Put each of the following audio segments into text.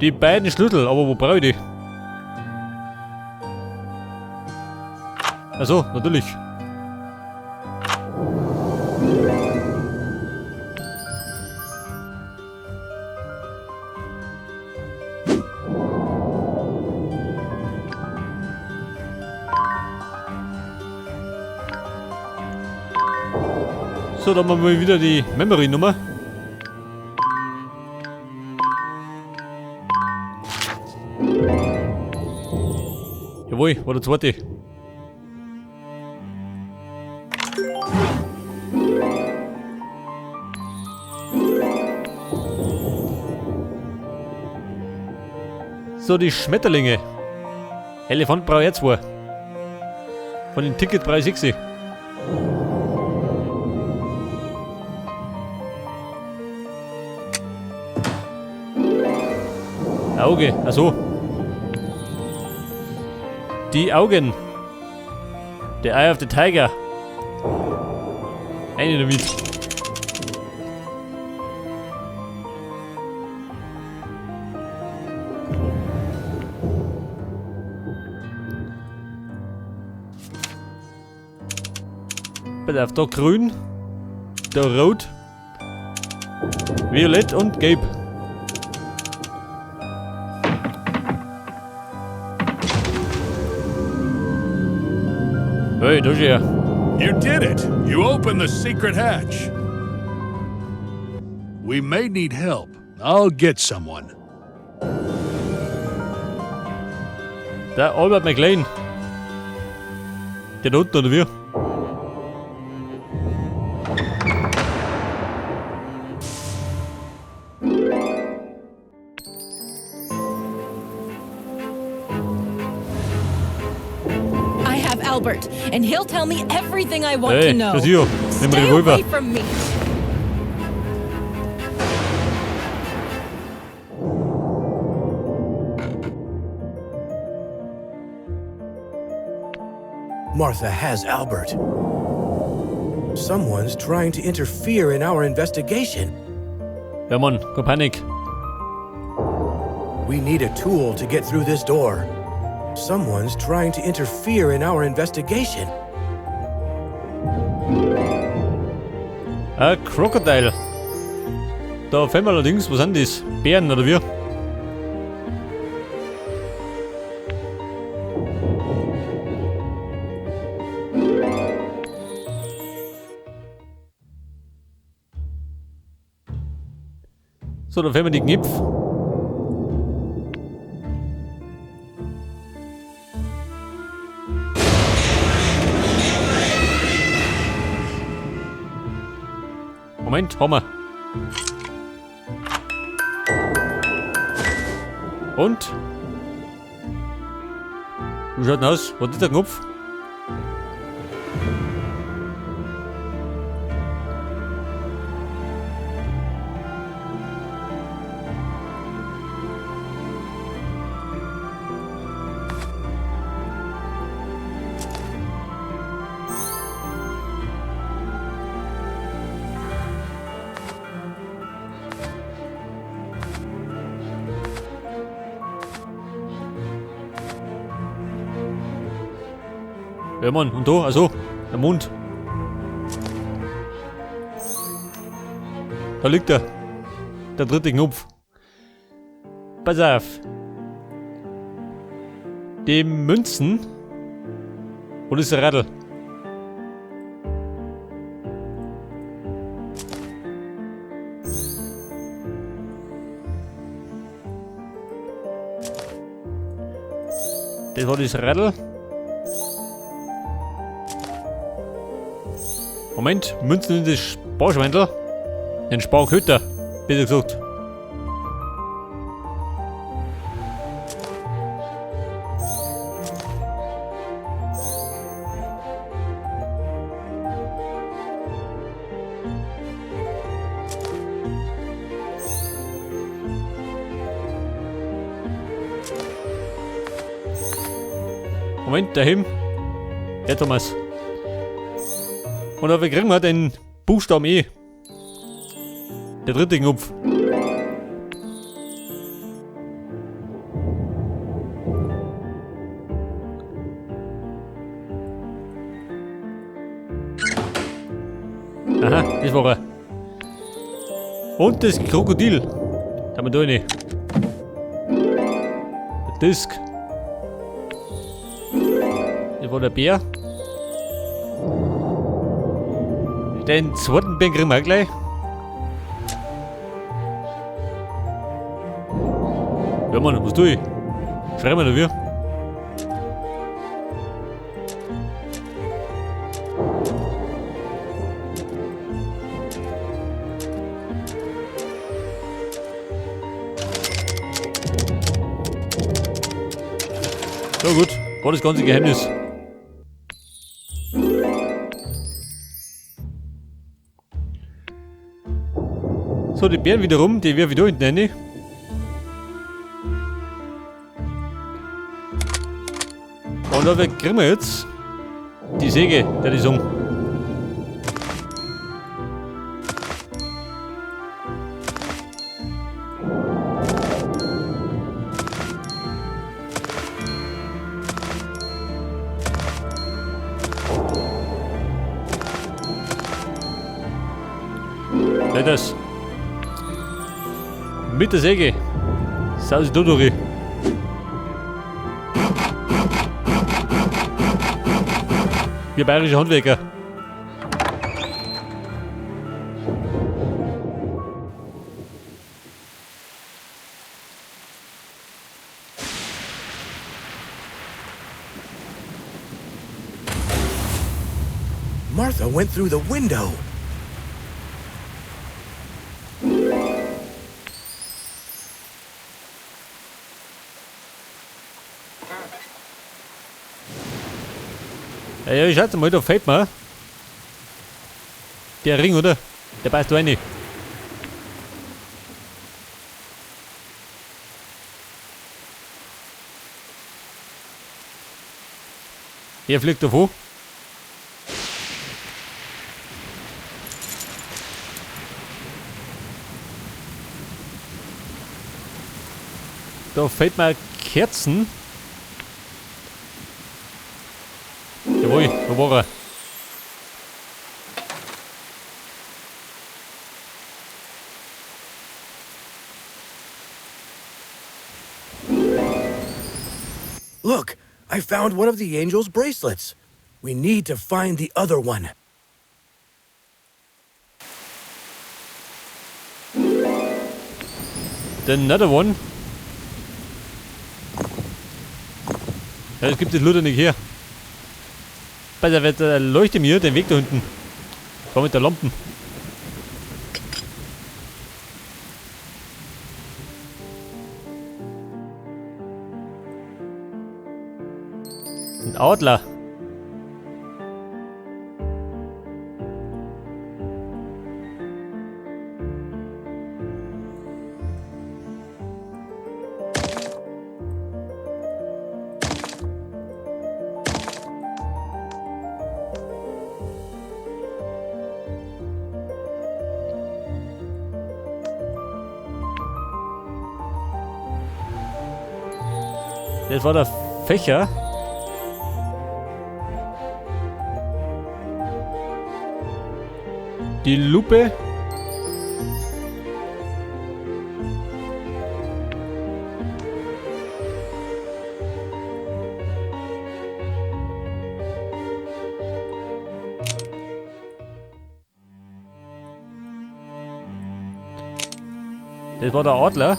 Die beiden Schlüssel, aber wo brauche ich die? Also, natürlich. So, dann machen wir wieder die Memory-Nummer. Jawohl, war der zweite. So, die Schmetterlinge. Elefant brauche ich jetzt zwei. Von dem Ticket brauche ich 6. Auge, also. Die Augen. The Eye of the Tiger. Eine damit. Pass auf, da grün, da rot, violett und gelb. Hey, da ist er. You did it! You opened the secret hatch! We may need help. I'll get someone. Der Albert McLean. Der da unten, oder wie? I have Albert, and he'll tell me everything I want Hey, to know. das hier. Nimm Stay Revolver. away from me. Martha has Albert. Someone's trying to interfere in our investigation. Ja, Mann, keine Panik. We need a tool to get through this door. Someone's trying to interfere in our investigation. Ein Crocodile. Da fehlen wir allerdings, was sind das? Bären oder wie? So, da fehlen wir die Knipf. Moment, haben wir. Und? Wie schaut denn aus? Was ist der Knopf? Ja, Mann, und da, also, der Mond. Da liegt er. Der dritte Knopf. Pass auf. Die Münzen. Wo ist der Radl? Das war das Radl. Moment, Münzen in das Sparschweindel. Den Sparköter, besser gesagt. Moment, daheim. Ja, Thomas. Und dafür kriegen wir den Buchstaben E. Der dritte Knopf. Und das Krokodil. Da haben wir da rein. Der Disk. Das war der Bär. Den zweiten Bär kriegen wir auch gleich. Ja Mann, was tue ich? Schreiben wir da wir. So gut, war das ganze Geheimnis. So, die Bären wiederum, die werfe ich da hinten rein. Und da kriegen wir jetzt die Säge, der die sagen. Das. Mit der Säge. Saus da durch. Wir bayerische Handwerker. Martha went through the window. Ja, schaut mal, da fällt mir der Ring, oder? Der passt da rein. Er fliegt davon. Da fällt mir Kerzen. Jawohl, da war er. Look, I found one of the angel's bracelets. We need to find the other one. The another one? Ja, das gibt es Luther nicht her. Bei der Wetter leuchte mir den Weg da hinten. Komm mit der Lampen. Ein Adler. Das war der Fächer. Die Lupe. Das war der Adler.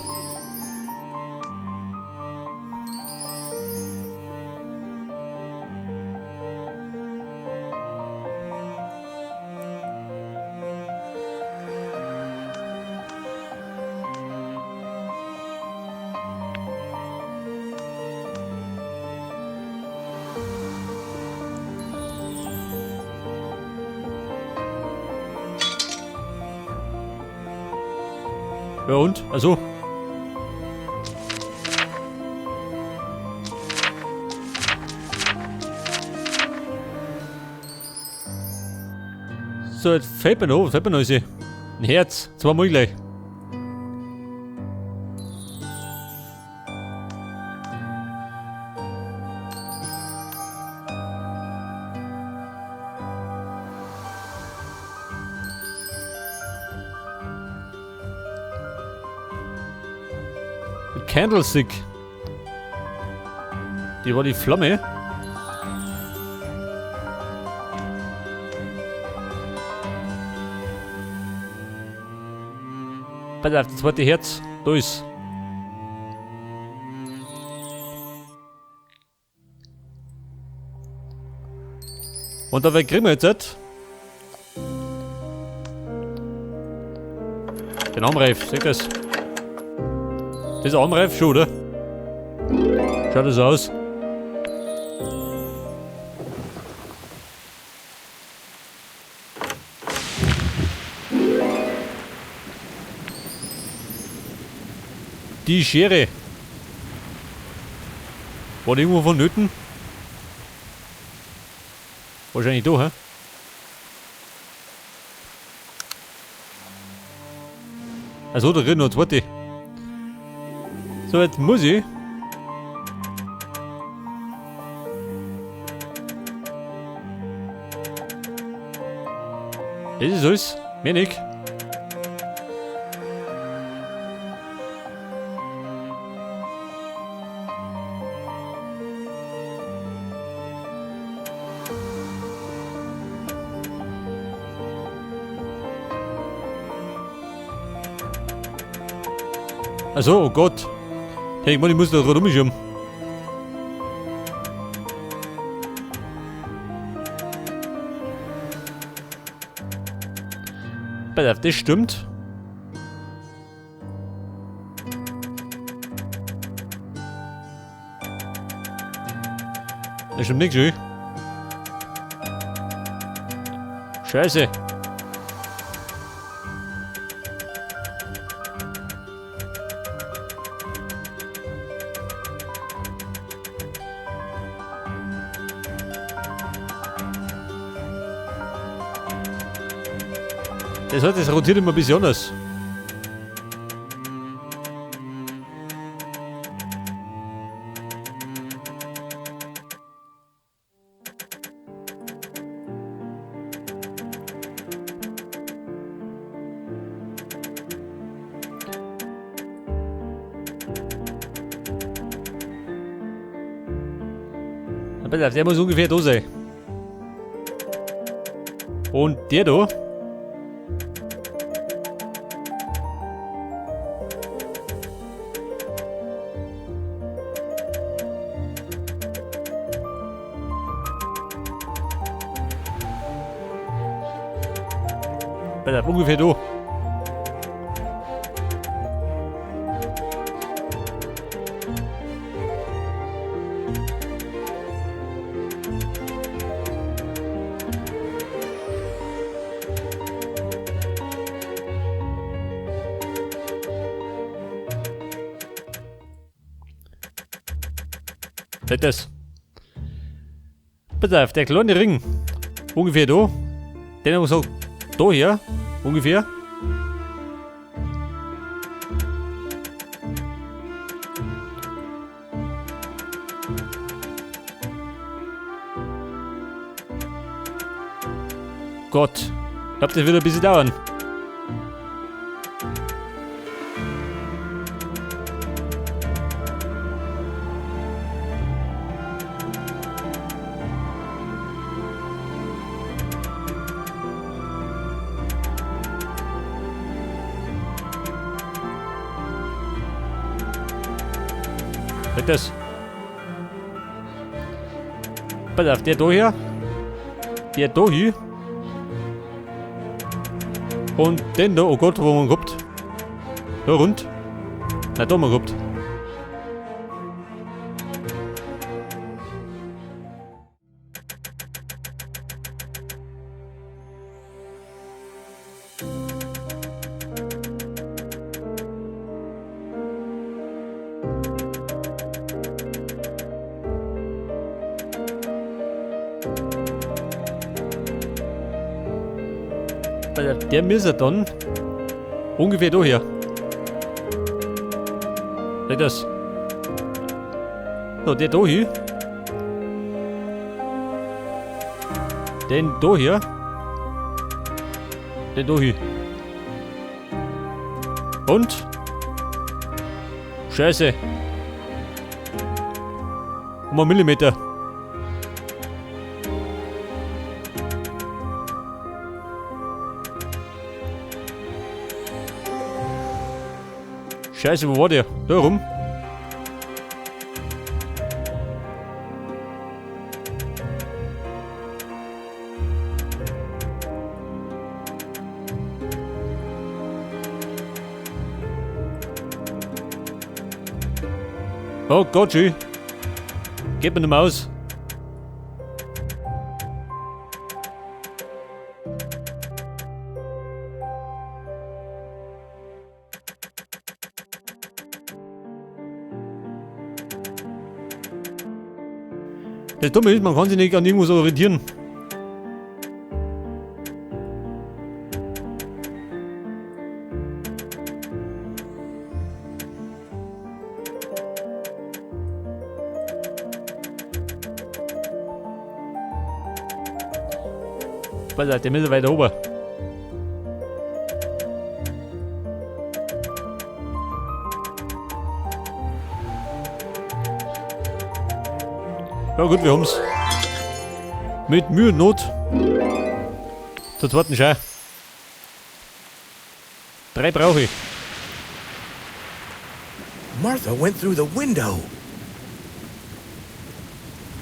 Ja und? Also. So, jetzt fällt mir noch, was fällt mir noch? Ein Herz, zweimal gleich. Candlestick. Die war die Flamme. Pass auf, das zweite Herz. Da ist. Und dabei kriegen wir jetzt den Armreif, seht ihr das? Das ist ein Armreif schon, oder? Schaut das aus? Die Schere. War die irgendwo vonnöten? Wahrscheinlich da, hä? Also da drin noch zweite. So, jetzt muss ich. Das ist alles. Mehr nicht. Also, oh Gott. Hey, ich meine, ich muss da gerade umschieben. Pass auf, das stimmt. Das stimmt nicht, schön. Scheiße. Das heißt, das rotiert immer ein bisschen anders. Pass auf, der muss ungefähr da sein. Und der da. Pass auf, ungefähr da. Das. Pass auf, der kleine Ring. Ungefähr da. Den haben wir so da her. Ungefähr. Gott. Ich glaub, das wird ein bisschen dauern. Das. Pass auf, der da her. Der da hier. Und den da, oh Gott, wo haben wir gehabt? Da rund. Nein, da haben wir gehabt. Der müsste dann ungefähr da her. Seht das? So, der da hier. Den da hier. Den da hier. Und? Scheiße. Um einen Millimeter. Scheiße, wo war der? Da rum. Oh Gott, schön. Geht mir nicht mehr aus. Das Dumme ist, man kann sich nicht an irgendwas orientieren. Pass auf, der ist weiter oben. Ja gut, wir haben's. Mit Mühe und Not. Zur zweiten Schau. 3 brauche ich. Martha went through the window.